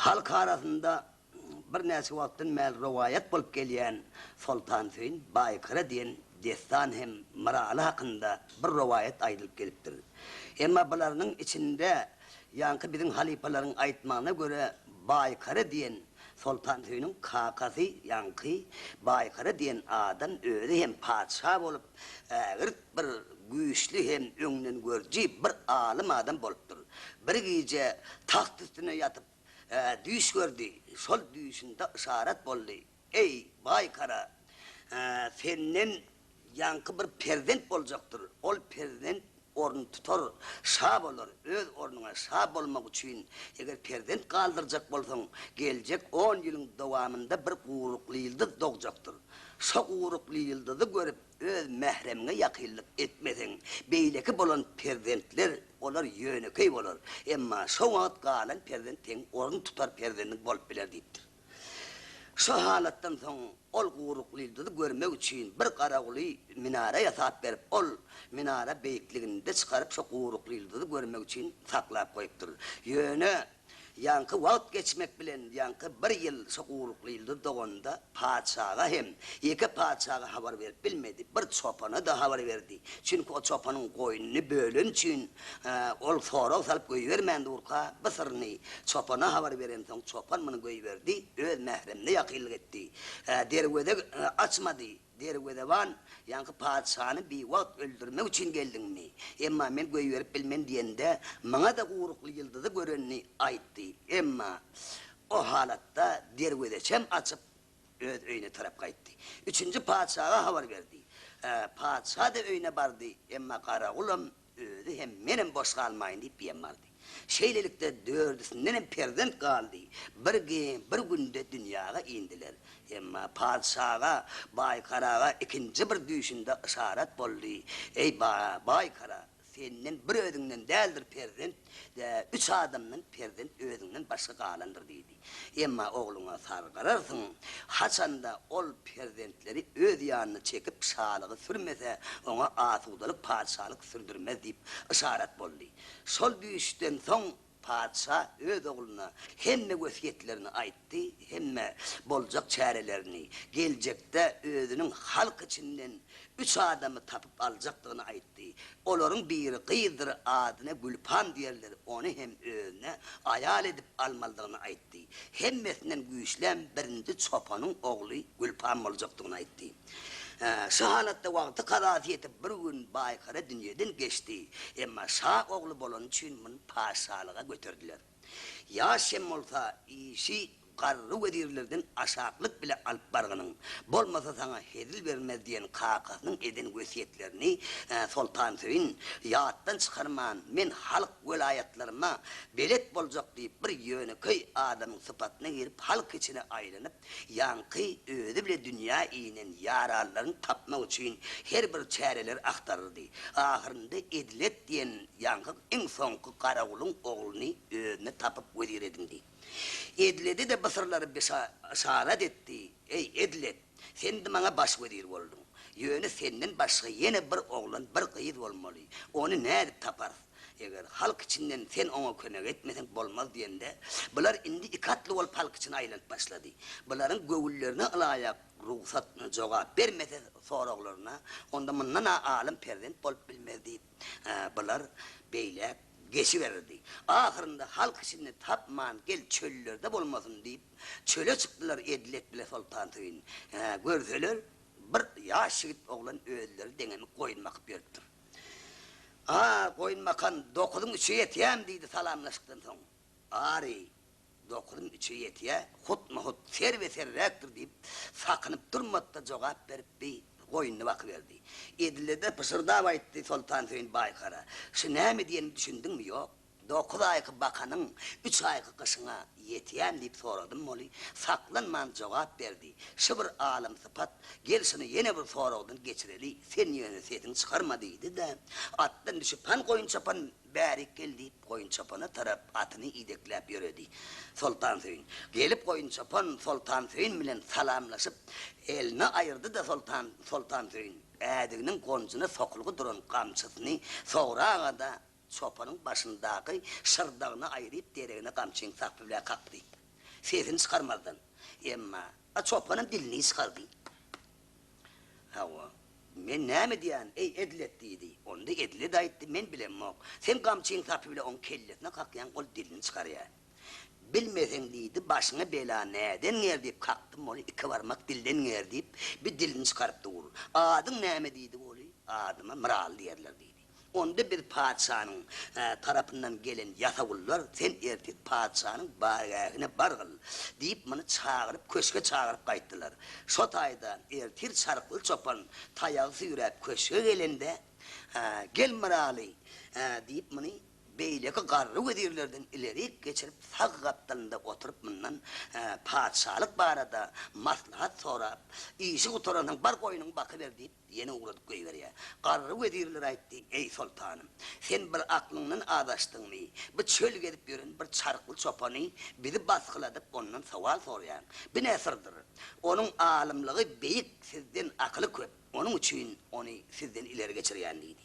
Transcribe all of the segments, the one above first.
Halk arasynda birnäçe wagtdan bäri rowaýat bolup gelýän Soltansöýün Baýkara diýen dessan hem Myraly hakynda bir rowaýat aýdylyp gelipdir. Emma bularynyň içinde ýaňky biziň halypalaryň aýtmagyna görä Baýkara diýen Soltansöýüniň kakasy ýaňky Baýkara diýen adam özi hem patyşa bolup ägirt bir güýçli hem öňdengörüji bir alym adam bolupdyr. Bir gije tagt üstünde ýatyp, düýş gördi. Şol düýşünde yşarat boldy, Eý, Baýkara, senden ýaňky bir perzent boljakdyr. Ol perzent orun tutar, şa bolar. Öz ornuňa şa bolmak üçin, eger perzent galdyrjak bolsaň, geljek on ýylyň dowamynda bir gurukly ýyldyz dogjakdyr. Şo gurukly ýyldyzy görüp, Öz mähremiňe ýakynlyk etmeseň, beýleki bolan perzentler, olar ýönekeý bolar. Emma şo wagt galan perzent seň orun tutar perzendiň bolup biler diýipdir. Şo halatdan soň ol Guruklyýyldyzy görmek üçin bir garaguly minara ýasap berip, ol minara beýikliginde çykaryp şo Guruklyýyldyzy görmek üçin saklap goýupdyr. Ýöne Ýaňky wagt geçmek bilen ýaňky bir ýyl şo gurukly ýyldyz doganda patyşaga hem, ýeke patyşaga habar berip bilmedi, bir çopana-da habar berdi. Çünki o çopanyň goýnuny böleni üçin ol sorag salyp goýbermän durka bu syryny çopana habar berensoň çopan muny goýberdi, öz mähremine ýakynlyk etdi. Derweze açmady. Derwezeban, Ýaňky patyşany biwagt öldürmek üçin geldiňmi? Emma men goýberip bilmen diýende, maňa-da gurukly ýyldyzy görenini aýtdy. Emma o halatda derwezeçem açyp, öz öýüne tarap gaýtdy. Üçünji patyşaga habar berdi. Patyşa-da öýüne bardy, emma Garagulam Özi hem menem boş galmaýyn diýip biýem bardy. Şeýlelikde dördüsindenem perzent galdy. Bir bir günde dünýaga indiler. Emma patyşaga Baýkaraga ikinji bir düýşünde yşarat boldy, Eý, Baýkara, senden bir özüňden däldir perzent, dä, üç adamdan perzent özüňden başga galandyr diýdi. Emma ogluňa sargararsyň, haçanda ol perzentleri öz ýanyna çekip şalygy sürmese, oňa asudalyk patyşalyk sürdürmez diýip yşarat boldy. Şol düýşden soň patyşa öz ogluna hemme wesýetlerini aýtdy, hemme boljak çärelerini, geljekde özüniň halk içinden üç adamy tapyp aljakdygyny aýtdy. Olaryň biri gyzdyr, adyna Gülpam diýerler, ony hem özüne aýal edip almalydygyny aýtdy. Hemmesinden güýçlem birinji çopanyň ogly Gülpam boljakdygyny aýtdy. Şu halatda wagty kazasy ýetip bir gün Baýkara dünýeden geçdi. Emma şa ogly bolany üçin muny patyşalyga göterdiler. Ýaş hem bolsa işi garry wezirlerden aşaklyk bile alyp bargynyň, bolmasa saňa hezil bermez diýen kakasynyň eden wesýetlerini Soltansöýün ýatdan çykarman, men halk welaýatlaryma belet boljak diýip bir ýönekeý adamyň sypatyna girip halk içine aýlanyp, ýaňky özi bile dünýä inen ýaranlaryny tapmak üçin her bir çäreleri agtaryrdy. Ahyrynda Edilet diýen ýaňky iň soňky Garagulyň ogluny özüne tapyp wezir edindi. Edilede-de bu syrlary yşarat etdi, Eý, Edilet, sen indi maňa baş wezir bolduň. Ýöne senden başga ýene bir oglan, bir gyz bolmaly. Ony nädip taparys? Eger halk içinden sen oňa kömek etmeseň bolmaz diýende, bular indi iki atly bolup halk içine aýlanyp başlady. Bularyň göwünlerine ylaýak rugsat, jogap bermese soraglaryna, onda mundan-a alym perzent bolup bilmez diýip, bular beýläk geçiberdi. Ahyrynda halk içinde tapman gel çöllerde bolmasyn diýip, çöle çykdylar Edilet bile Soltansöýün. Görseler, bir ýaş ýigit oglan özleri deňemik goýun bakyp ýörüpdir. A, goýun bakan, dokuzyň üçe ýetýäm, diýdi salamlaşykdan soň. Ary, dokuzyň üçe ýetýä, hutma-hut, serbe-serräkdir diýip, sakynyp durmady-da jogap berip, bi goýnuny bakyberdi. Edile-de pyşyrdap aýtdy Soltansöýün Baýkara, Şu näme diýenime düşündiňmi, ýok? Dokuz aýky bakanyň üç aýky gyşyňa ýetýämi diýip soradym weli, saklanman jogap berdi, Şu bir alym sypat, gel şuny ýene bir soragdan geçireli, sen ýöne sesiňi çykarma diýdi-de, atdan düşüp han goýun çopan bärik gel diýip, goýun çopana tarap atyny idekläp ýöredi. Soltansöýün. Gelip goýun çopan Soltansöýün bilen salamlaşyp, elini aýyrdy-da Soltan Soltansöýün ädiginiň gonjuna sokulgy duran gamçysyny sograga-da, Çopanyň başyndaky şyrdagyny aýryp, deregine gamçyň sapy bilen kakdy. Sesini çykarmazdan. Emma, a çopanam dilini çykardy. Hawa, men näme diýýän, eý, Edilet diýdi. Onda Edilet aýtdy, men bilemok. Sen gamçyň sapy bile oň kellesine kakýaň, ol dilini çykarýar. Bilmeseň diýdi, başyňa bela näden ger diýip kakdym ony, iki barmak dilden ger diýip, bir dilini çykaryp dur. Adyň näme diýdi ol, adyma Myraly diýerler diýdi. Onda biz patyşanyň tarapyndan gelen ýasawullar, sen ertir patyşanyň bargähine bargyl, diýip, muny çagyryp, köşge çagyryp gaýtdylar. Şo taýda ertir çarykly çopan taýagy süýräp köşge gelende, Gel Myraly, diýip, muny beýleki garry wezirlerden ilerik geçirip, sag gapdalynda oturyp, mundan patyşalyk barada maslahat sorap, Işi gutaransoň bar goýnuňy bakyber diýip, Ýene ugradyp goýberýär. Garry wezirler aýtdy, Eý, soltanym, sen bir aklyňdan azaşdyňmy? Bu çöl gezip ýören bir çarykly çopany bizi basgyladyp, ondan sowal soraýaň. Bu ne syrdyr? Onuň alymlygy beýik, sizden akyly köp, onuň üçin ony sizden ileri geçirýän diýdi.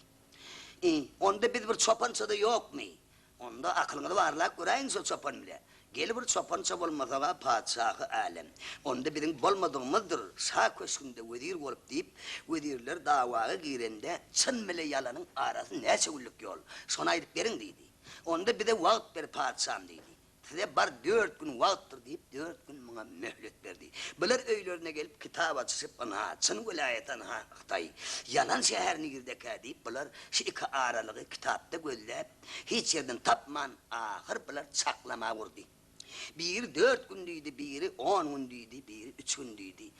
I, onda biz bir çopança-da ýokmy? Onda akylyňyzy barlap göräýiň şol çopan bile. Gel bir çopança bolmasaga patyşahy älem. Onda biziň bolmadygymyzdyr, şa köşgünde wezir bolup diýip, wezirler dawaga girende çyn bile ýalanyň arasy näçe günlük ýol, şony aýdyp beriň diýdi. Onda bize wagt ber patyşam diýdi. Size bar dört gün wagtdyr diýip, dört gün muňa möhlet berdi. Bular öýlerine gelip, kitap açyşyp, ynha, çyn welaýat, ynha, Hytaý. Ýalan şäher nirdekä diýip, bular şu iki aralygy kitapda gözläp, hiç ýerden tapman, ahyr bular çaklama gurdy. Biri dört gün diýdi, biri on gün diýdi, biri üç gün diýdi.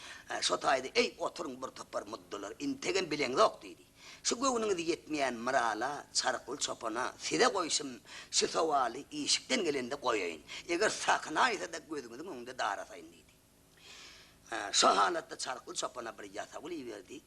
Şo taýda, Eý, oturyň bir topar muddalar, integem bileňzok diýdi. Şu göwnüňiz ýetmeýän Myrala, Çarykly çopana, size goýşum şu sowaly işikden gelende goýaýyn. Eger sakynaýsa-da gözüňiziň öňünde darasaýyn diýdi. Şo halatda Çarykly çopana bir ýasawul iberdi.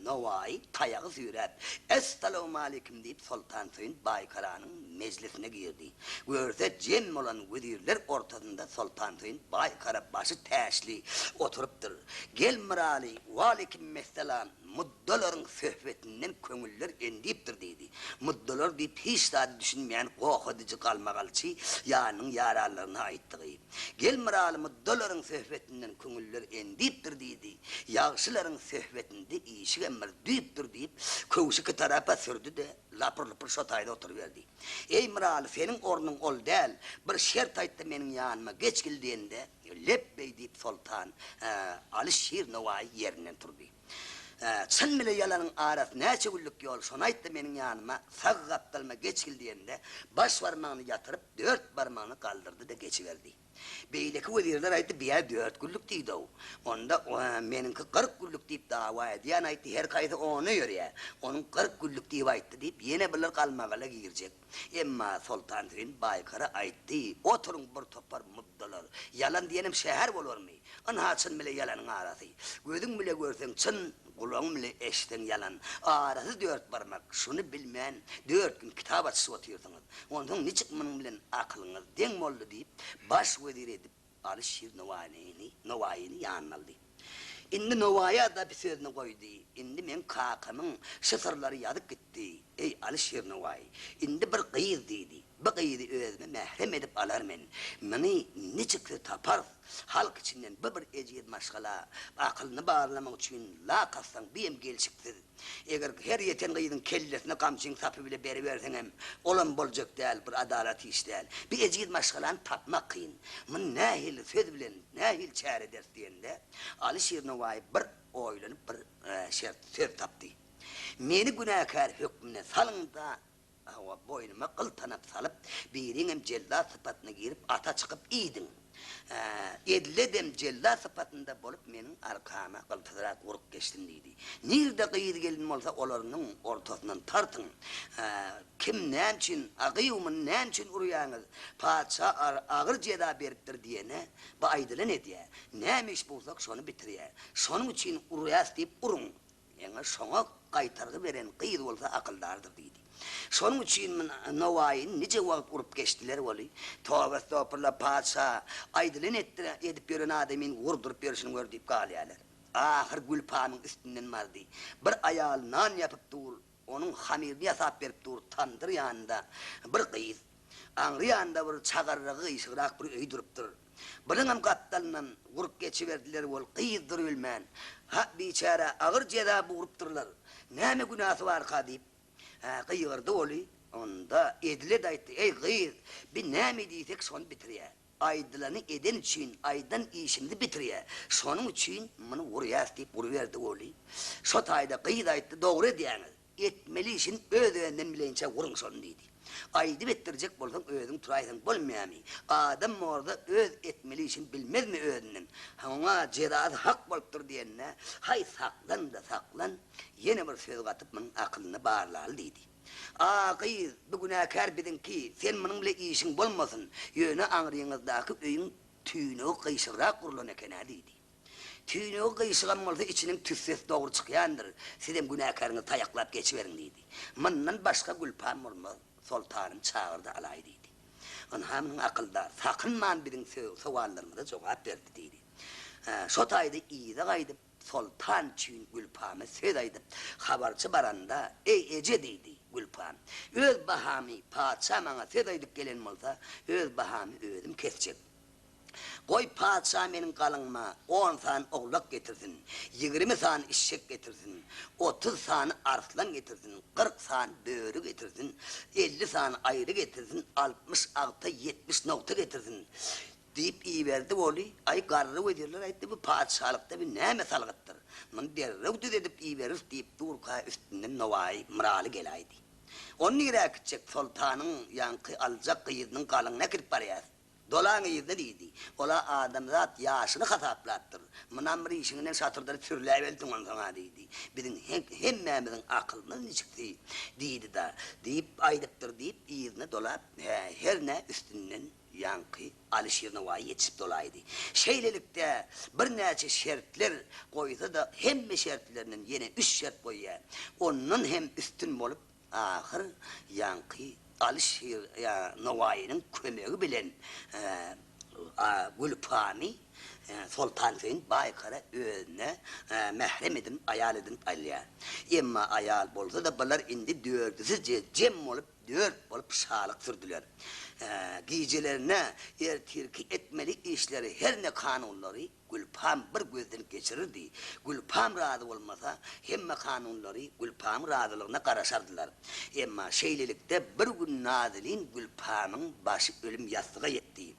Nowaýy taýagy süýräp, Essalawmaleýkim diýip Soltansöýün Baýkaranyň mejlisine girdi. Görse jem bolan wezirler ortasynda Soltansöýün Baýkara başy täçli oturypdyr. Gel Myraly, Waleýkimmessalam, Muddalaryň söhbetinden köňüller endipdir diýdi. Muddalar diýip hiç zada düşünmeýän goh ediji galmagalçy ýanynyň ýaranlaryna aýtdygy. Gel Myraly muddalaryň söhbetinden köňüller endipdir diýdi. Ýagşylaryň söhbetinde işigem bir düýpdür diýip, köwşi iki tarapa sürdi-de, lapyr-lupur şo taýda oturyberdi. Eý Myraly seniň ornuň ol däl, bir şert aýtda meniň ýanyma geçgil diýende, Lepbeý diýip soltan Aly Şir Nowaýy ýerinden turdy. Çyn bile ýalanyň arasy näçe günlük ýol, şony aýt-da meniň ýanyma, sag gapdalyma geçgil diýende, baş barmagyny ýatyryp, dört barmagyny galdyrdy-da geçiberdi. Beýleki wezirler aýtdy, Biýä dört günlük diýdi-ow. Onda meniňki 40 günlük diýip dawa edýän aýtdy, her haýsy ona ýörýä. Onuň 40 günlük diýip aýtdy diýip, ýene bular galmagala girjek. Emma Soltansöýün Baýkara aýtdy, Oturyň bir topar muddalar, ýalan diýenim şäher bolarmy? Ynha çyn bile ýalanyň arasy. Gözüň bile görseň çyn, gulagyň bile eşitseň ýalan. Arasy dört barmak, şuny bilmän dört gün kitap açyşyp otyrsyňyz. Onsoň niçik munuň bilen akylyňyz deň boldy diýip, baş wezir edip Aly Şir Nowaýyny, Nowaýyny ýanyna aldy. Indi Nowaýa-da bir sözüni goýdy, Indi meň kakamyň şu syrlary ýazyp gitdi, eý, Aly Şir Nowaýy. Indi bir gyz diýdi. Bu gyzy özüme mährem edip alar men. Muny niçiksi taparys? Halk içinden bu bir ejiz maşgala. Akylyny barlamak üçin lak atsaň, bu hem gelşiksiz. Eger her ýeten gyzyň kellesine gamçyň sapy bile beriberseňem, olam boljak däl, bir adalat iş däl. Bir ejiz maşgalany tapmak kyn. Muny nähili söz bilen, nähili çäre ederis diýende, Aly Şir Nowaýy bir oýlanyp bir şert, söz tapdy. Meni günäkär hökmünde salyň-da, Hawa, boýnuma gyl tanap salyp, biriňem jellat sypatyna girip, ata çykyp iýdiň. Edledem jellat sypatynda bolup, meniň arkama gyltyzrak urup geçsin diýdi. Nirde gyz-gelin bolsa, olarynyň ortasyndan tartyň. Kim näme üçin, A gyýw, muny näme üçin urýaňyz? Patyşa agyr jeza beripdir diýene, bu aýdylan edýär. Näme iş bulsak, şony bitirýär. Şonuň üçin urýas diýip uruň. Ýaňy şoňa gaýtargy beren gyz bolsa akyldardyr diýdi. Şonuň üçin Nowaýyny nije wagt urup geçdiler weli, toba estogpurla, patyşa, aýdylan etdir, edip ýören adamyny urduryp ýörşüni gör diýip galýarlar. Ahyr Gülpamyň üstünden bardy. Bir aýal nan ýapyp dur, onuň hamyryny ýasap berip dur, tamdyr ýanynda bir gyz. Aňry ýanda bir çagarragy gyşygrak bir öý durupdyr. Bulaňam gapdalyndan gurup geçiberdiler wol gyz durubilmän, Ha, biçärä agyr jeza burupdyrlar. Näme günäsi barka diýip, gygyrdy woly. Onda Edilet aýtdy, Eý, gyz, bi näme diýsek şony bitirýä. Aýdylany eden üçin aýdan işimizi bitirýä. Şonuň üçin muny urýas diýip uruberdi woly. Şo taýda gyz aýtdy, Dogry edýäňiz. Etmeli işini öz-özünden bileýinçä uruň şony diýdi. Aýdyp etdirjek bolsaň özüň turaýsaň bolmaýamy? Adam borda öz etmeli işini bilmezmi özünden? Oňa jezasy hak bolupdyr diýende, Haý saklan-da saklan, ýene bir söz gatyp munuň akylyny barlaly diýdi. A gyz, bu günäkär biziňki, sen munuň bile işiň bolmasyn, ýöne aňryňyzdaky öýüň tüýnügi gyşygrak gurlan eken-ä diýdi. Tüýnügi gyşygam bolsa içiniň tüssesi dogry çykýandyr, sizem günäkäriňizi taýaklap geçiberiň diýdi. Mundan başga gülpam bolmaz, soltanym çagyrdy alaý diýdi. Ynha munuň akyldar, sakynman biziň sowallarymyza jogap berdi diýdi. Şo taýda yza gaýdyp, soltan üçin Gülpama söz aýdyp, habarçy baranda, Eý, eje diýdi, Gülpam, öz bahamy patyşa maňa söz aýdyp gelen bolsa, öz bahamy özüm kesjek. Goý, patyşa meniň galyňyma on sany owlak getirsin, 20 sany işşek getirsin, 30 sany arslan getirsin, 40 sany böri getirsin, 50 sany aýry getirsin, 60 agta, 70 nogta getirsin, diýip iberdi Weli, aý, garry wezirler aýtdy, bu patyşalykda bi näme salgytdyr? Muny derrew düzedip iberis diýip durka üstünden Nowaýy Myraly geläýdi. Ony nirä äkitjek, soltanyň ýaňky aljak gyzynyň galyňyna äkidip barýas. Dolaň yzyna diýdi. Ol-a adamzat ýaşyny hasaplapdyr. Munam bir işiňden şatyrdadyp sürläbeldiň onsoň-a diýdi. Biziň hemmämiziň akylymyz niçiksi diýdi-da, diýip aýdypdyr diýip, yzyna dolap, hä, hernä üstünden ýaňky Alyşir Nowaýy ýetişip dolaýdy. Şeýlelikde, birnäçe şertler goýsa-da, hemme şertlerinden ýene üç şert goýýar. Ondan hem üstün bolup, Ahyr ýaňky Alyşir Nowaýynyň kömegi bilen Gülpany Soltansöýün Baýkara özüne mährem edinip, aýal edinip alýar. Emma aýal bolsa-da bular indi dördüsi jem bolup, dört bolup şalyk sürdüler. Gijelerine ertirki etmeli işleri, herne kanunlary Gülpam bir gözden geçirirdi. Gülpam razy bolmasa, hemme kanunlary Gülpamyň razylygyna garaşardylar. Emma şeýlelikde bir gün Nazilin Gülpamyň başy ölüm ýassyga ýetdi.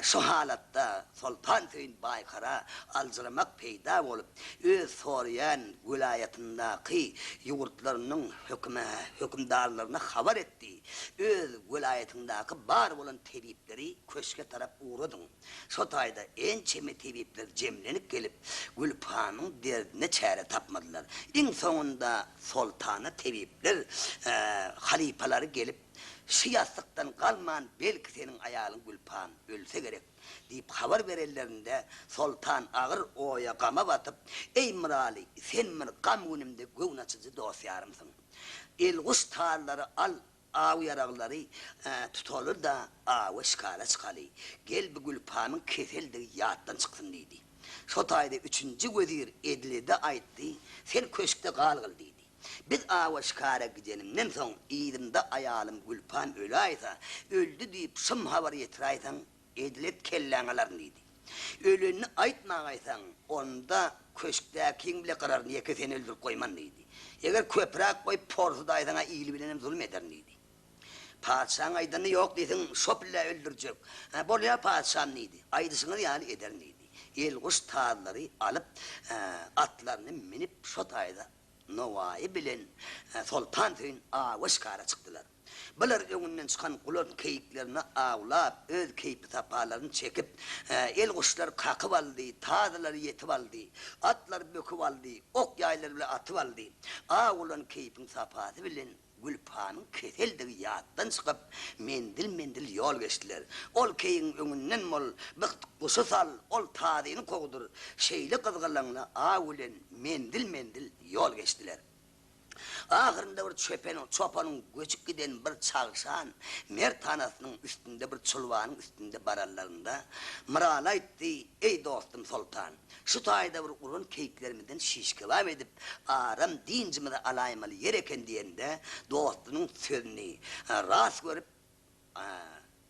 Şu halatda Soltansöýün Baýkara aljyramak peýda bolup, öz soraýan welaýatyndaky ýurtlarynyň hökümdarlaryna habar etdi, Öz welaýatyňdaky bar bolan tebipleri köşge tarap ugradyň. Şo taýda ençeme tebipler jemlenip gelip, Gülpanyň derdine çäre tapmadylar. Iň soňunda soltana tebipler halypalary gelip, Şu ýassykdan galman, belki seniň aýalyň Gülpan ölse gerek diýip habar berenlerinde, soltan agyr oýa, gama batyp, Eý, Myraly, sen bir gam günümde göwün açyjy dost-ýarymsyň. Elguş tallary al, Aw ýaraglary tutaly-da, awa şikara çykaly. Gel bu Gülpamyň keseldigi ýatdan çyksyn diýdi. Şo taýda üçünji wezir Edilede aýtdy, Sen köşkde galgyl diýdi. Biz awa şikara gidenimden soň yzymda aýalym Gülpam öläýse, öldi diýip şum habar ýetiräýseň, Edilet kelläňi alaryn diýdi. Ölenini aýtmagaýsaň, onda köşkdäkiň bile gyraryn, ýeke seni öldürip goýman diýdi. Eger köpräk goýup porsudaýsaň-a ili bilenem zulum ederin diýdi. Patyşaň aýdanyny ýok diýseň, şo pille öldürjek. Hä, bolýa patyşam diýdi. Aýdyşyňyz ýaly ederin diýdi. Elguş tazlary alyp, atlaryny münüp şo taýda Nowaýy bilen Soltansöýün awa şikara çykdylar. Bular öňünden çykan gulan keýiklerini awlap, öz keýpi-sapalaryny çekip, elguşlary kakyp aldy, tazylary ýetip aldy, atlary böküp aldy, ok-ýaýlary bile atyp aldy. Aw gulan keýpiň sapasy bilen Gülpanyň keseldigi ýatdan çykyp, menzil-menzil ýol geçdiler. Ol keýigiň öňünden bol, byht guşy sal, ol tazyny kowdur. Şeýle gyzgalaňly aw bilen menzil-menzil ýol geçdiler. Ahyrynda bir çöpen çopanyň göçüp giden bir çagşan mert hanasynyň üstünde bir çulbanyň üstünde baranlarynda, Myraly aýtdy, Eý, dostum soltan! Şu taýda bir uran keýiklerimizden şiş kebap edip, aram dynjymyzy alaýmaly ýer eken diýende, dostunyň sözüni ras görüp.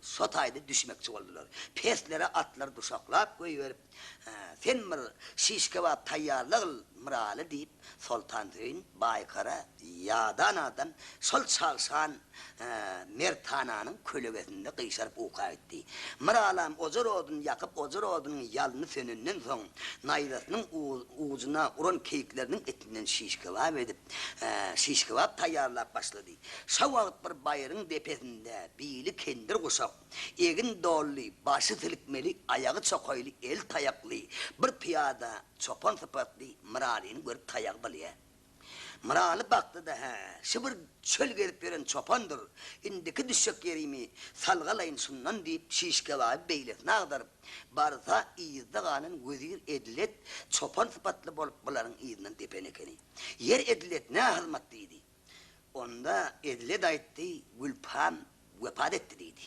Şo taýda düşmekçi boldular. Peslere atlary duşaklap goýberip, Sen bir şiş-kebap taýýarlagyl, Myraly, diýip, Soltansöýün Baýkara ýadan adam şol çagşan merthananyň kölegesinde gyşaryp uka gitdi. Myralam ojar oduny ýakyp, ojar odunyň ýalny sönenden soň, naýzasynyň ujuna uran keýikleriniň etinden şiş-kebap edip, şiş-kebap taýýarlap başlady. Şo wagt bir baýryň depesinde bili kendir guşak, egin dolly, başy silkmeli, aýagy çokaýly, eli taýakly bir pyýada çopan sypatly Myralyny görüp taýagy bylýar. Myraly bakdy-da, Hä, şu bir çöl gezip ýören çopandyr, indiki düşjek ýerimi salgalaýyn şundan diýip, şiş-kebaby beýlesine agdaryp, barsa, yzda galan wezir Edilet çopan sypatly bolup bularyň yzyndan depen ekeni. Ýer Edilet nä hyzmat diýdi. Onda Edilet aýtdy, Gülpam wepat etdi diýdi.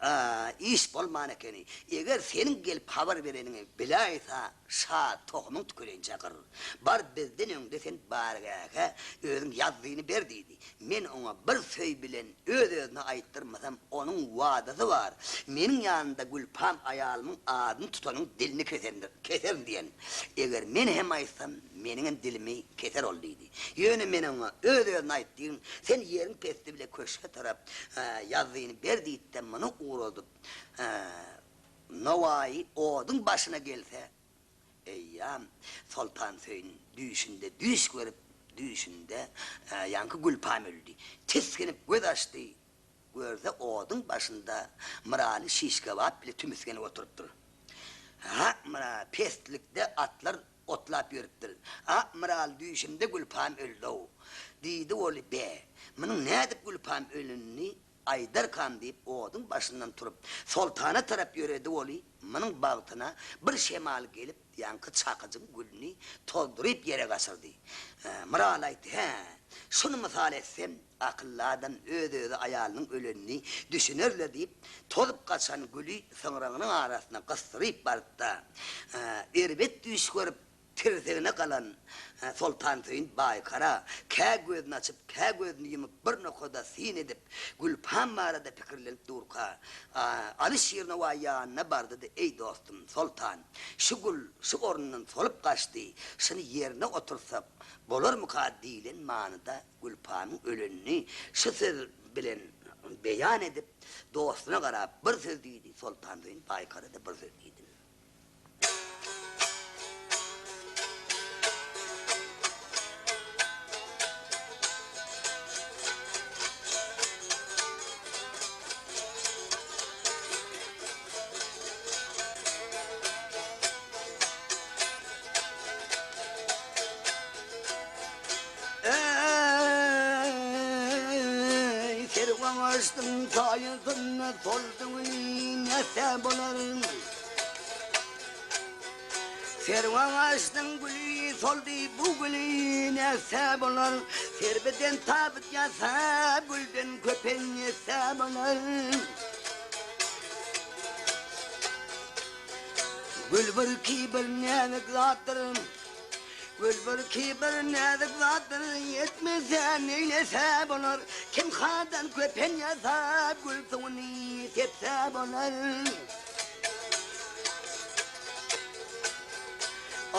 A, iş bolman ekeni. Eger seniň gelip habar bereniňi biläýsa, şa tohumyň tükelençä gyr. Bar bizden öňde sen bargähe özüň ýazzyny ber diýdi. Men oňa bir söý bilen öz-özüne aýtdyrmasam, onuň wadasy bar, meniň ýanymda Gülpam aýalymyň adyny tutanyň dilini kesendir, keserin diýen. Eger men hem aýtsam, meniňem dilimi keser ol diýdi. Ýöne men oňa öz-özüne aýt diýgin, sen ýeriň pesdi bile köşge tarap ýazzyny ber diýdi-de, muny ugradyp, Nowaýy oduň başyna gelse, eýýäm Soltansöýün düýşünde düýş görüp, düýşünde ýaňky Gülpam öldi. Tisginip göz açdy, Görse oduň başynda Myraly şiş-kebap bile tümüsgenip oturypdyr. Ha, Myra, peslikde atlar otlap ýörüpdir. A, Myraly, düýşümde Gülpam öldi-ow. Diýdi weli, be, munuň nädip Gülpam ölenini aýdarkam diýip, oduň başyndan turup, Soltana tarap ýöredi weli, munuň bagtyna bir şemal gelip, ýaňky çakyjyň gülüni tozduryp ýere gaçyrdy. Myraly aýtdy, Hä, şuny mysal etsem, Akylly adam öz-özi aýalynyň ölenini düşüner-le diýip, tozup gaçan güli syňragynyň arasyna gysdyryp barypda, erbet düýş görüp, tirsegine galan Soltansöýün Baýkara kä gözüni açyp, kä gözüni ýumup bir nokada syn edip, Gülpam barada pikirlenip durka, Aly Şirnowaý ýanyna bardy-da, Eý, dostum, Soltan, şu gül şu ornundan solup gaçdy, şuny ýerine oturtsak bolarmyka diýlen manyda Gülpanyň ölenini şu söz bilen beýan edip, dostuna garap bir söz diýdi, Soltansöýün Baýkara-da bir söz diýdi. Eý, serwan açdyň saýasynda soldy güli nätse bolar. Serwan açdyň güli soldy bu güli nätse bolar. Serbiden tabyt ýasap gülden köpen ýetse bolar. Gül bir kibir näzik zatdyr. Gül bir kibir näzik zatdyr, Ýetmese neýlese bolar, Kim hadan köpen ýasap, Gül suwuny sepse bolar.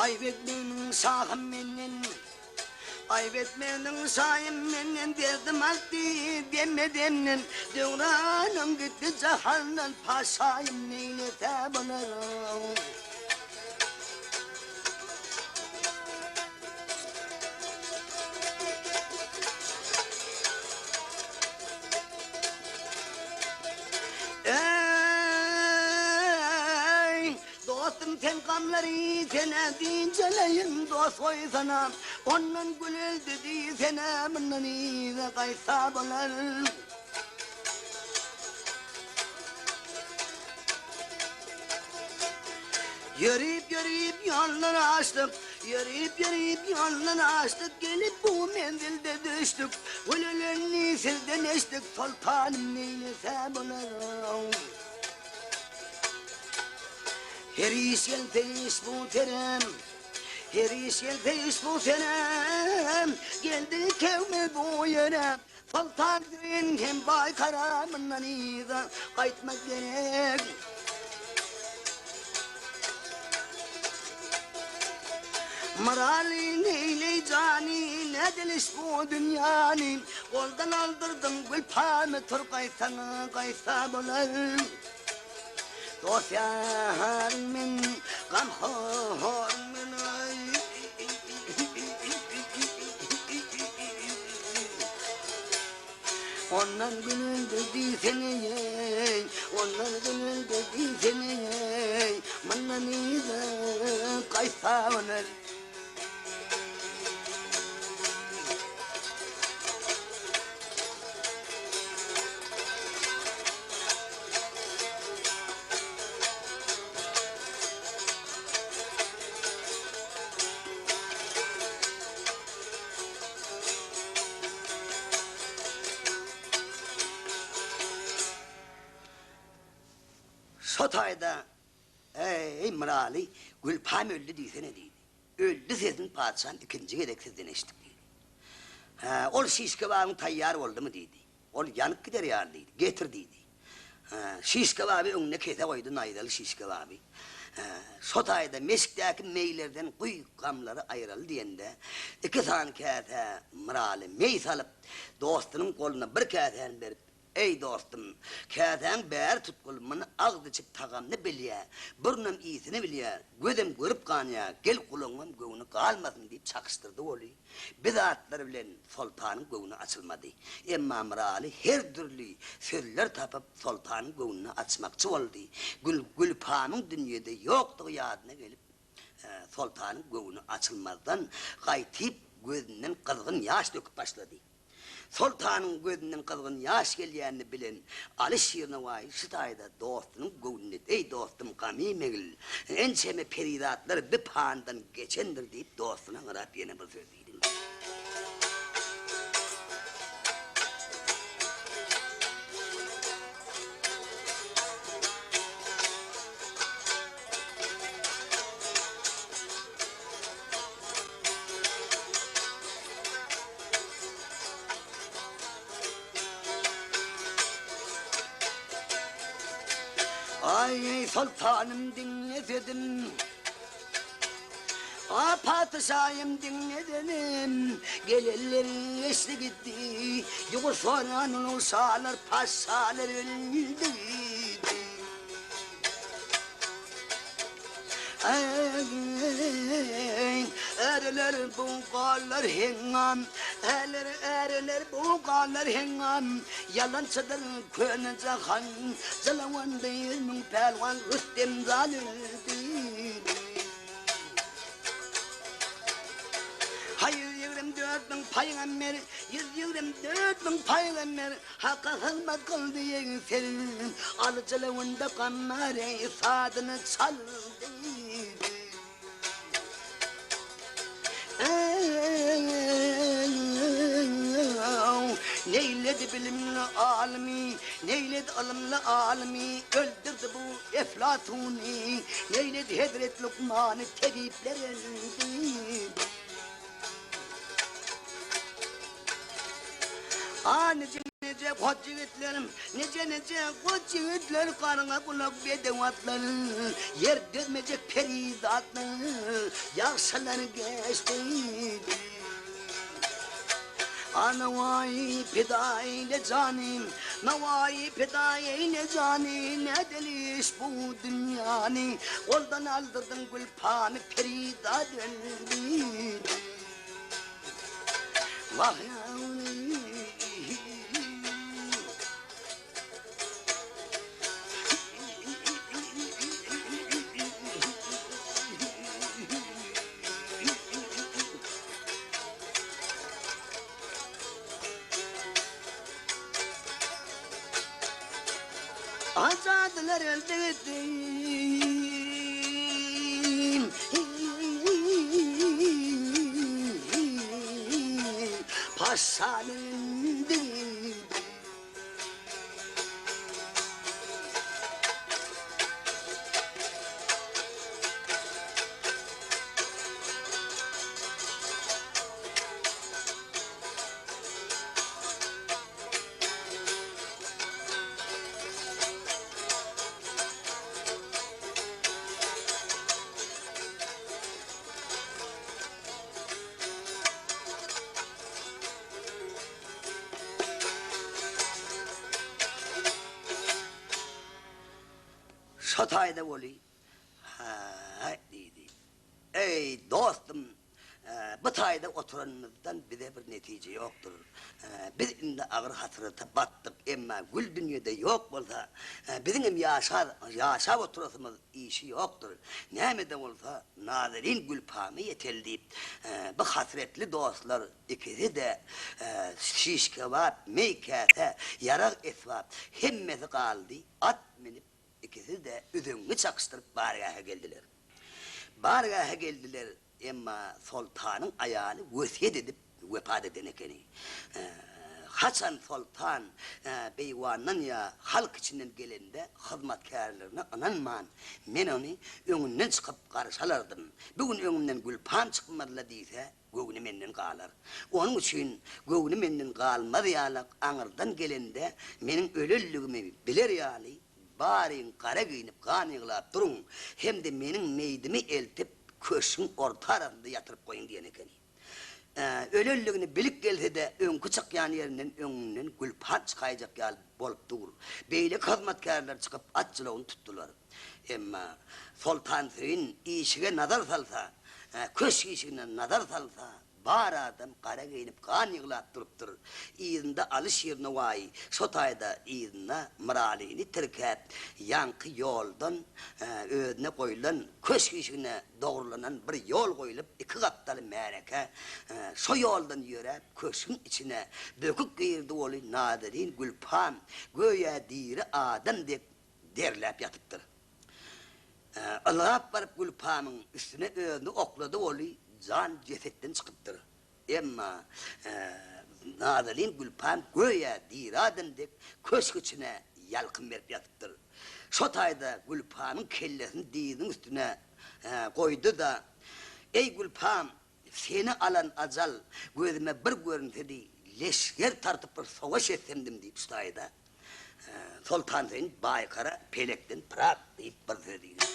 Aýp etmegniň şahym menden, Aýp etmegniň şaýym menden, Derdim artdy demme-demden, Döwranym gitdi jahandan, Paşaýym neýlese bolar. Eý, dostum sen gamlary sene dinceleýin dost goýsana, ondan gül öldi diýsene, mundan yza gaýtsa bolar. Ýörip ýörip ýollar aşdyk, Ýörip ýörip ýollar aşdyk, Gelip bu menzilde düşdük, Gül ölenni sizden eşdik, Soltanym neýlese bolar. Her iş gelse iş bu senem, Her iş gelse iş bu senem, Geldi kewme bu ýere. Soltan Söýün hem Baýkara mundan yza gaýtmak gerek. Myraly neýleý jany, nädeliş bu dünýäni, Goldan aldyrdyň gülpamy, tur gaýtsaň gaýtsa bolar. Dost ýaryň men, gamhoryň men aý. Ondan gülündi diýsene-eý, ondan gülündi diýsene-eý, mundan yza gaýtsa bolar. Şo taýda Eý, Myraly, Gülpam öldi diýsene diýdi. Öldi sesini patyşam ikinji gezek sizden eşitdik diýdi. Hä, ol şiş kebabyň taýýar boldumy diýdi. Ol ýanyp gider ýaly diýdi. Getir diýdi. Hä, şiş kebaby öňüne kese goýdy, naýzaly şiş kebaby. Hä, şo taýda meşikdäki meýlerden guý gamlary aýyraly diýende, iki sany käsä Myraly meý salyp, dostunyň goluna bir käsäni berip, Eý, dostum, käsäň bäri tutgul, muny agzy içip tagamyny bilýä, burnam ysyny bilýä, gözem görüp ganýa, gel gulagyňam göwni galmasyn diýip çakyşdyrdy weli, bi zatlar bilen Soltanyň göwni açylmady. Emma Myraly her dürli sözler tapyp Soltanyň göwnüni açmakçy boldy. Gül, Gülpamyň dünýede ýokdugy ýadyna gelip, Soltanyň göwni açylmazdan gaýtyp gözünden gyzgyn ýaş döküp başlady. Soltanyň gözünden gyzgyn ýaş gelýänini bilen Aly Şirnowaýy şu taýda dostunyň göwnüne Eý, dostum, gam iýmegil, ençeme perizatlar bi pandan geçendir diýip dostuna garap ýene bir söz diýdi. Aý, soltanym diňle sözüm, A patyşaýym diňle sözüm, Gelenler geçdi gitdi, Ýugur soran ulug şalar, paşalar öldi. Eý, äreler bu galar heňňam, Äler, äreler bu galar heňňam, Ýalançydyr köne jahan, Jalawandy ýüzmüň pälwan Rüstem zal öldi. Haý, 124 müň pygamber, 124 müň pygamber, Haka hyzmat kyldy ýeňsel, Aly jylawynda gammary sazyny çaldy. Neýledi bilimli alymy, Neýledi ylymly alymy, Öldürdi bu Eflatuny, Neýledi hezret Lukmany, Tebipler öldi. A nije-nije goç ýigitlerim, Nije-nije goç ýigitler, Garyňa gulak bedew atlar, Ýer dözmejek perizatlar, Ýagşylar geçdi. A Nowaýy pida eýle jany, Nowaýy pida eýle jany, Nädeli iş bu dünýäni, Goldan aldyrdyň gülpany, Perizat öldi. Wah Azadylar öldi gitdi. Paşalar öldi gitdi. Şo taýda weli, Hä-äý diýdi. Eý, dostum, bu taýda oturanymyzdan bize bir netije ýokdur. Biz indi agyr hasrata batdyk, emma gül dünýede ýok bolsa, biziňem ýaşap oturasymyz işi ýokdur. Näme-de bolsa, Nazenin Gülpama ýeteli diýip, bu hasretli dostlar ikisi-de şiş-kebap, meý-käse, ýarag-esbap, hemmesi galdy, at münüp, Ikisi-de üzeňňi çakyşdyryp bargähe geldiler. Bargähe geldiler, emma soltanyň aýaly wesýet edip wepat eden ekeni. Haçan soltan beýwandan ýa halk içinden gelende hyzmatkärlerine ynanman, men ony öňünden çykyp garşy alardym. Bu gün öňümden Gülpam çykmaz-la diýse, göwni menden galar. Onuň üçin göwni menden galmaz ýalak aňyrdan gelende meniň ölenligimi biler ýaly baryň gara geýnip gan ýyglap duruň hem-de meniň meýdimi eltip köşgüň orta arasynda ýatyryp goýuň diýen ekeni. Ölenligini bilip gelse-de öňki çykýan ýerinden öňünden gülpat çykaýjak ýaly bolup dur. Beýleki hyzmatkärler çykyp at jylawyny tutdular. Emma Soltansöýün işige nazar salsa, köşk işigine nazar salsa, bar adam gara geýnip gan ýyglap durupdyr. Yzynda Alyşir Nowaýy şo taýda yzynda Myralyny tirkäp, ýaňky ýoldan özüne goýlan köşk işigine dogrulanan bir ýol goýlup, iki gapdaly märeke şo ýoldan ýöräp köşgüň içine böküp girdi weli Nazenin Gülpam göýä diri adam dek derläp ýatypdyr. Ylgap baryp Gülpamyň üstüne özüni oklady weli jan jesetden çykypdyr. Emma Nazanin Gülpam göýä diri adam dek köşk içine ýalkym berip ýatypdyr. Şo taýda Gülpamyň kellesini dyzynyň üstüne goýdy-da, Eý Gülpam, seni alan ajal gözüme bir görünsedi, leşger tartyp bir sowaş etsemdim diýip şu taýda Soltansöýün Baýkara pelekden pyrak diýip bir söz diýdi.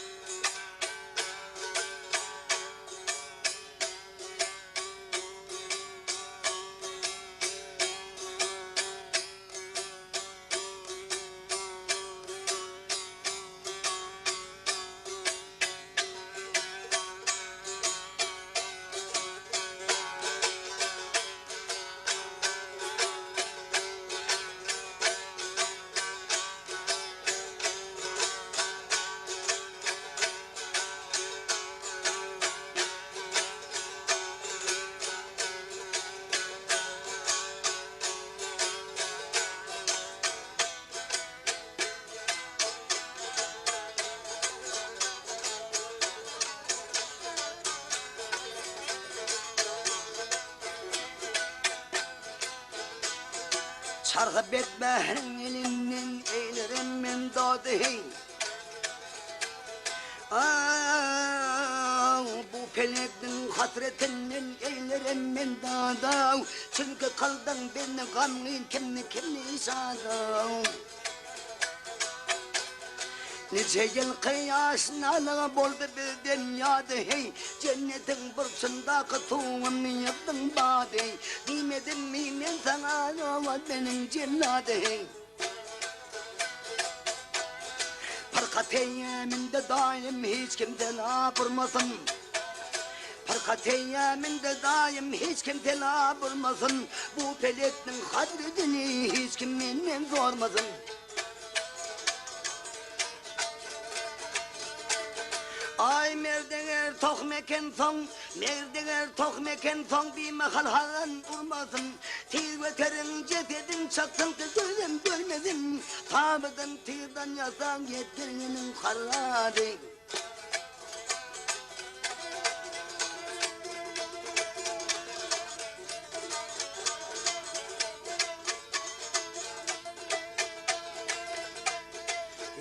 Çarhy betbähriň elinden eýlerem men dady heý. Aw, bu pelekniň hasretinden eýlerem men dadaw. Çünki kyldyň bizni gamgyn kimni kimni şadaw. Niçe ýylky ýaşnalygy boldy bizden ýady heý, Jennetiň burçundaky suwuny ýygdyň bady, Diýmedimmi men saňa ýowa meniň jellady heý. Pyrkat eýýäminde daýym hiç kim sela burmasyn, Pyrkat eýýäminde daýym hiç kim sela burmasyn, Bu pelekniň hadredini hiç kim menden sormasyn. Aý merdeger tohum ekensoň, merdeger tohum ekensoň bimahal hazan urmasyn. Tiz göteriň jesedin çaksyn ki gözem görmesin. Tabydan tygdan ýasaň ýetdirginiň harrady.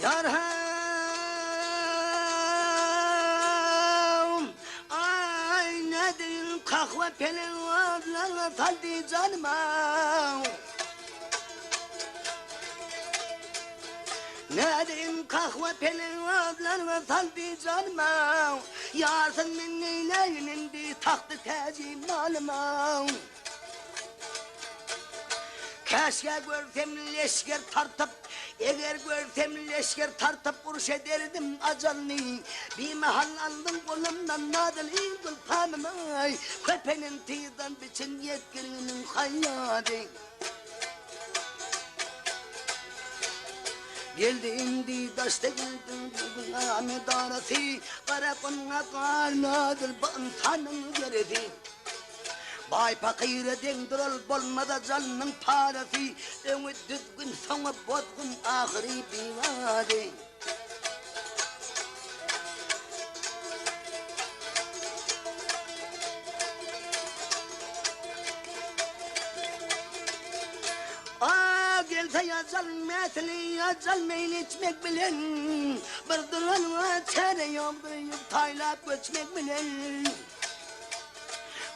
Ýar haw, aý nädeýin kahwa peleň adlaryňa saldy janyma. Nädeýin kahwa peleň adlaryňa saldy janyma. Ýarsyn men neýläýin indi tagty täji malyma. Käşgä görsem leşger tartyp, Eger görsem leşger tartyp, Uruş ederdim ajalny. Bimahal aldyň golumdan Nazaly gülpamymy, Köpenin tizden biçin ýetgininiň haýýady. Geldi indi daşda geldi bu medarasy, Gara gumga galmadyr bu ynsanyň geresi. Baý pakyra deňdir ol bolmaz-a janynyň parasy, Öňi düzgün, soňy bozgun, ahyry biwady. A gelse ýajal mäsini, ýajal meýil içmek bilen, Bir duranyňa çäre ýokdur ýük taýlap göçmek bilen.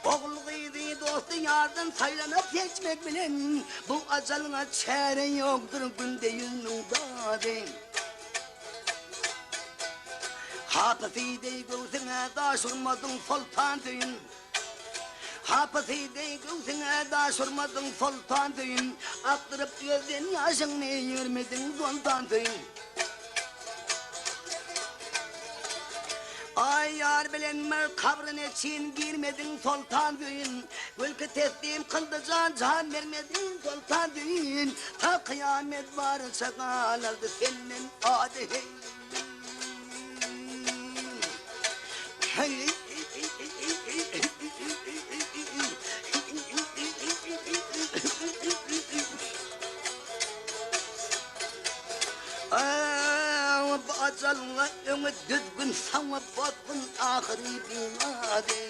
Ogul-gyzy, dosty-ýardan saýlanyp seçmek bilen, Bu ajalyňa çäre ýokdur günde ýüzmüň dady. Hapysy deý göwsüňe daş urmadyň Soltansöýün. Hapysy deý göwsüňe daş urmadyň Soltansöýün. Akdyryp gözden ýaşyňny ýörmediň Soltansöýün. Aý ýar bilen bir kabra neçin girmediň Soltansöýün. Gülki teslim kyldy jan jan bermediň Soltansöýün. Ta kyýamet barynça galardy senden ady heý. Bu ajalyňa öňi düzgün, soňy bozgun, ahyry bimady.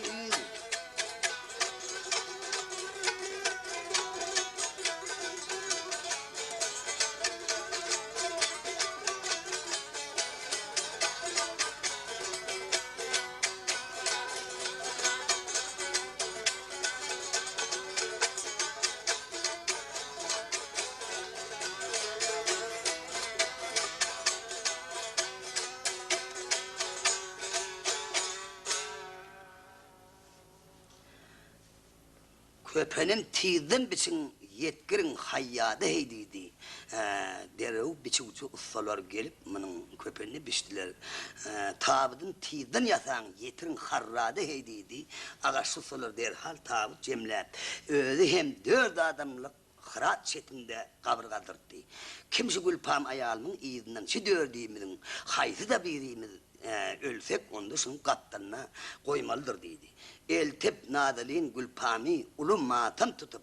Köpenem tizden biçiň, ýetgiriň haýýada heý diýdi. Derrew biçüwçi ussalar gelip munuň köpenini biçdiler. Tabydyny tizden ýasaň, ýetiriň harrada heý diýdi. Agaçly ussalar derhal tabyt jemläp, özi hem dört adamlyk Hyrat çetinde gabyr gazdyrtdy. Kim şu Gülpam aýalymyň yzyndan şu dördümiziň haýsy-da birimiz ölsek, onda şunuň gapdalyna goýmalydyr diýdi. Eltip Nazalyň Gülpamy uly matam tutup,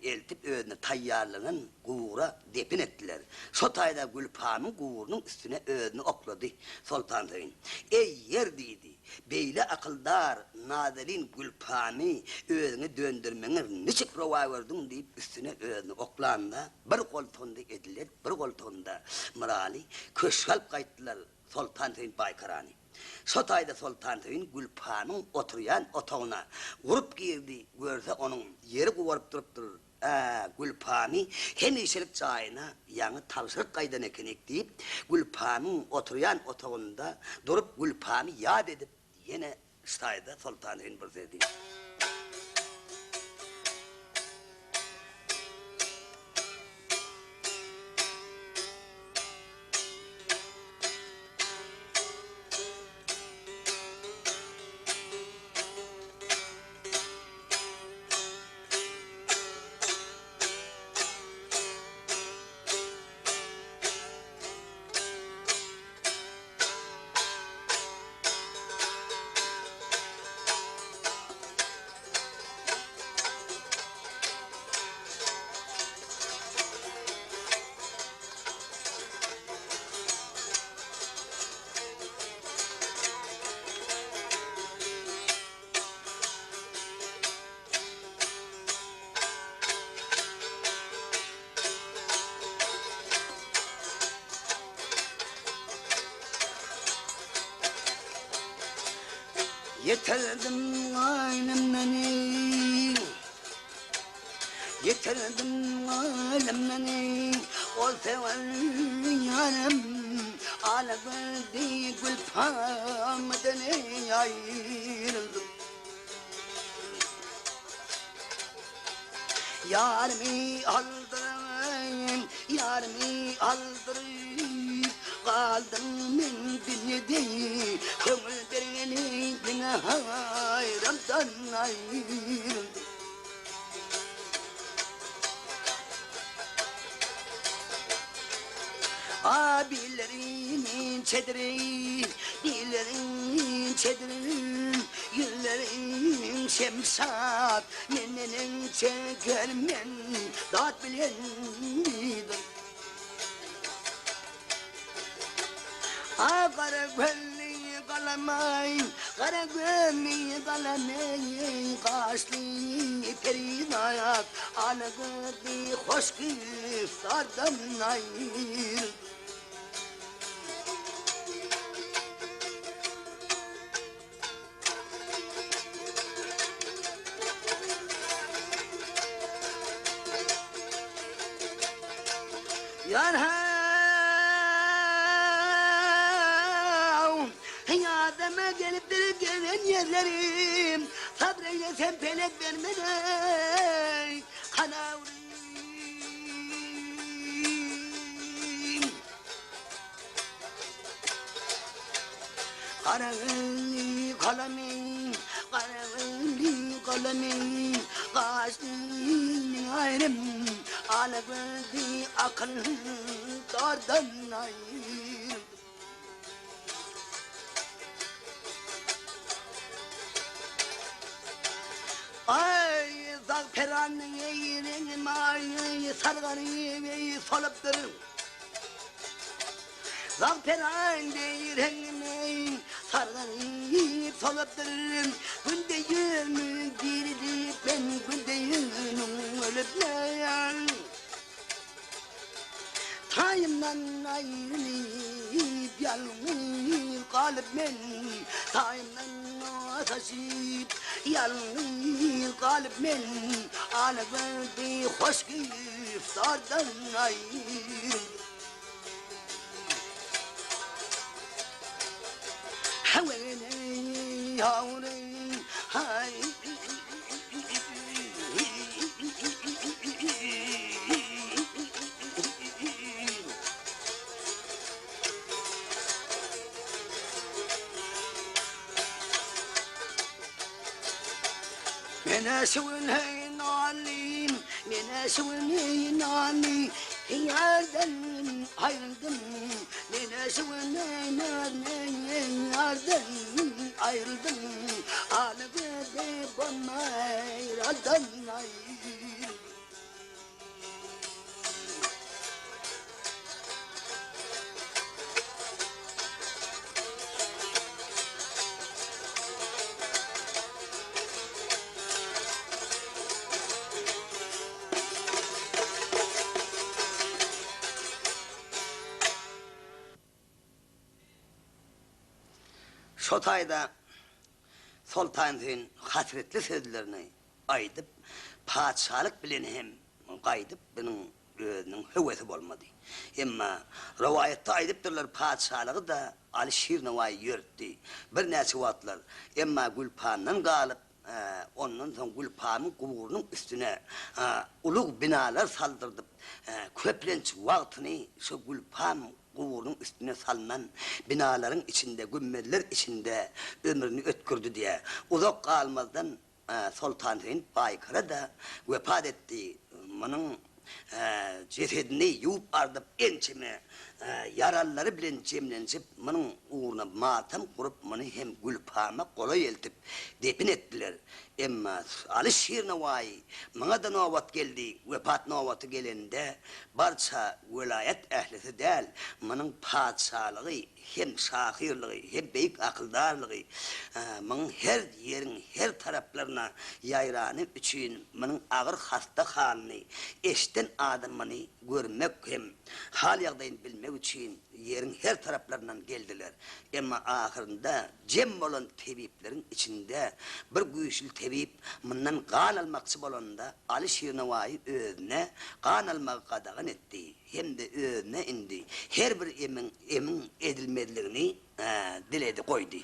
eltip özüne taýýarlanan gubura depin etdiler. Şo taýda Gülpamyň guburynyň üstüne özüni oklady. Soltansöýün, Eý, ýer diýdi. Beýle akyldar nazelin Gülpamy özüňe döndermegiňi niçik rowa gördüň diýip üstüne özüni oklanda bir goltugynda Edilet bir goltugynda Myraly köşge alyp gaýtdylar Soltansöýün Baýkarany. Şo taýda Soltansöýün Gülpamyň oturýan otagyna urup girdi görse onuň ýeri gubaryp durupdyr Ä, Gülpamy hemişelik jaýyna ýaňy tabşyryp gaýdan ekenik, diýip, Gülpamyň oturýan otagynda durup, Gülpamy ýat edip, ýene ştaýda Soltansöýün bir söz diýdi. Ýitirdim gaýnymdan Ýitirdim gaýnymdan Ol söwer ýarym Alagöldi gülpamdan aýryldym. Ýarymy aldy. Ýarymy aldyryp galdym men dünýede Köňül bergeni diňe haýrandan aýryldym. A billerim inçedir, billerim inçedir, Ýüzlerim şemşat, men neneň çeker men dat bilen diýdim. A gara gözli galamaý, gara gözli galamaý, Gaşly perizat, ala gözli hoş güftardan aýryldy. Ýar-haw, ýadyma gelipdir gezen ýerlerim, Sabr eýlesem pelek bermez-eý, kanawrym. Gara gözli galamyň, gara gözli galamyň, Gaşly aýrym, ala gözli akyl dardan aýryldy. Aý, zagperanyň eýreňi maýy sargany solupdyr. Zagperan deý reňňi sarganyp solupdyr. Günde ýüzümi dirilip men günde ýüzümiň ölüp men. Taýymdan aýrylyp ýalňyz galyp men Taýymdan azaşyp ýalňyz galyp men Ala gözli hoş güftardan aýrylyp. Menä şu gün heý nalym, menä şu gün heý nalym, Ýardan aýryldym, menä şu gün heý nalym, Ýardan aýryldym, Ala gözi bolmaýradan aýryldym. Şo taýda Soltan Hüseýin hasretli sözlerini aýdyp, patyşalyk bilen hem gaýdyp bunuň özüniň höwesi bolmady. Emma rowaýatda aýdypdyrlar patyşalygy-da Aly Şir Nowaýy ýöritdi birnäçe wagtlar. Emma Gülpandan galyp, ondan soň Gülpamyň guburynyň üstüne ulug binalar saldyrdyp, köplenç wagtyny şo Gülpam guburynyň üstüne salnan binalaryň içinde, gümmezler içinde ömrüni ötgürdi diýýär. Uzak galmazdan Soltansöýün Baýkara-da wepat etdi. Munuň jesedini ýuwup-ardyp, ençeme ýaralylary bilen jemlenişip, munuň ugruna matam gurup, muny hem Gülpama golaý eltip, depin etdiler. Emma Aly Şir Nowaýy muňa-da nobat geldi, wepat nobaty gelende, barça welaýat ählisi däl, munuň patyşalygy hem şahyrlygy, hem beýik akyldarlygy muň her ýeriň her taraplaryna ýaýrany üçin munuň agyr hasta halyny eşden adam muny görmek hem hal-ýagdaýyny bilmek üçin ýeriň her taraplaryndan geldiler. Emma ahyrynda jem bolan tebipleriň içinde bir güýçli tebip mundan gan almakçy bolanda Aly Şirnowaýy özüne gan almagy gadagan etdi. Hem-de özüne indi her bir emiň emiň edilmezligini diledi goýdy.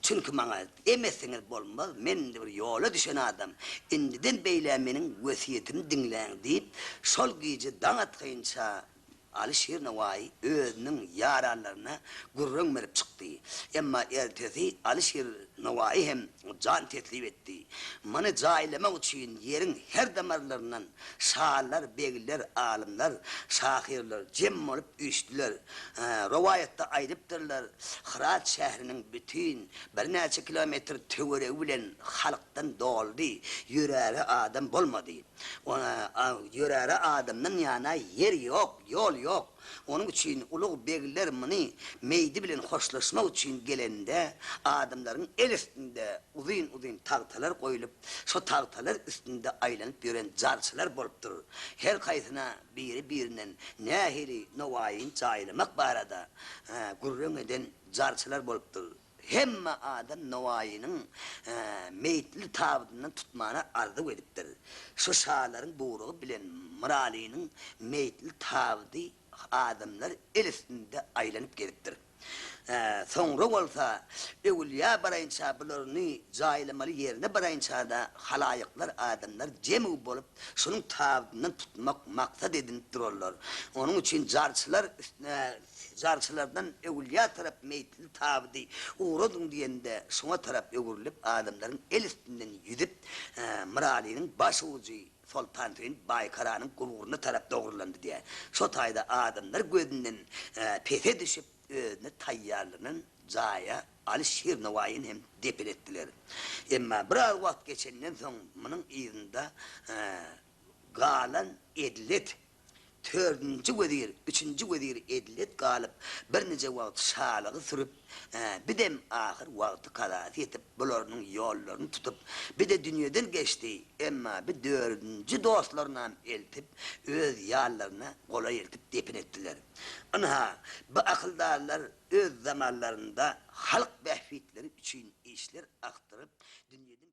Çünki maňa em etseňiz bolmaz, men indi bir ýola düşen adam, indiden beýlä meniň wesýetimi diňläň diýip, şol gije daň atgynça. Alyşir Nowaýy özüniň ýaranlaryna gürrüň berip çykdy. Emma ertesi Alyşir Nowaýy hem jan teslip etdi. Muny jaýlamak üçin ýeriň her damarlaryndan şalar, begler, alymlar, şahyrlar jem bolup üýşdüler. Rowaýatda aýdypdyrlar, Hyrat şäheriniň bütin birnäçe kilometr töweregi bilen halkdan doldy, ýöräre adam bolmady. Ýöräre adamdan ýana ýer ýok, ýol ýok. Onuň üçin ulug begler muny meýdi bilen hoşlaşmak üçin gelende, adamlaryň el üstünde uzyn-uzyn tagtalar goýlup, şo tagtalar üstünde aýlanyp ýören jarçylar bolupdyr. Her haýsyna biri-birinden nähili Nowaýyny jaýlamak barada gürrüň eden jarçylar bolupdyr. Hemme adam Nowaýynyň meýitli tabydyndan tutmana arzuw edipdir. Şu şalaryň buýrugy bilen Myralynyň meýitli tabydy adamlar el üstünde aýlanyp gezipdir. Soňra bolsa öwülýä baraýynça bularyny jaýlamaly ýerine baraýynça-da halaýyklar adamlar jemg bolup şunuň tabydyndan tutmak maksat edinip durarlar. Onuň üçin jarçylar Jarçylardan öwülýä tarap meýitli tabydy ugradyň diýende, şoňa tarap öwrülip, adamlaryň el üstünden ýüzüp, Myralynyň baş ujy Soltansöýün Baýkaranyň guburyna tarap dogrulandy diýýär. Şo taýda adamlar gözünden pese düşüp, özüne taýýarlanan jaýa Aly Şir Nowaýyny hem depin etdiler. Emma biraz wagt geçenden soň munuň yzynda galan Edlet Dördünji wezir, üçünji wezir Edlet galyp, birnije wagt şalygy sürüp, bir-dem ahyr wagty kazasy ýetip, bularynyň ýollaryny tutup, bir-de dünýeden geçdi, emma bir dördünji dostlarynam eltip, öz ýanlaryna golaý eltip depin etdiler. Ynha, bu akyldarlar öz zamanlarynda halk bähbitleri üçin işler akdyryp, dünýeden.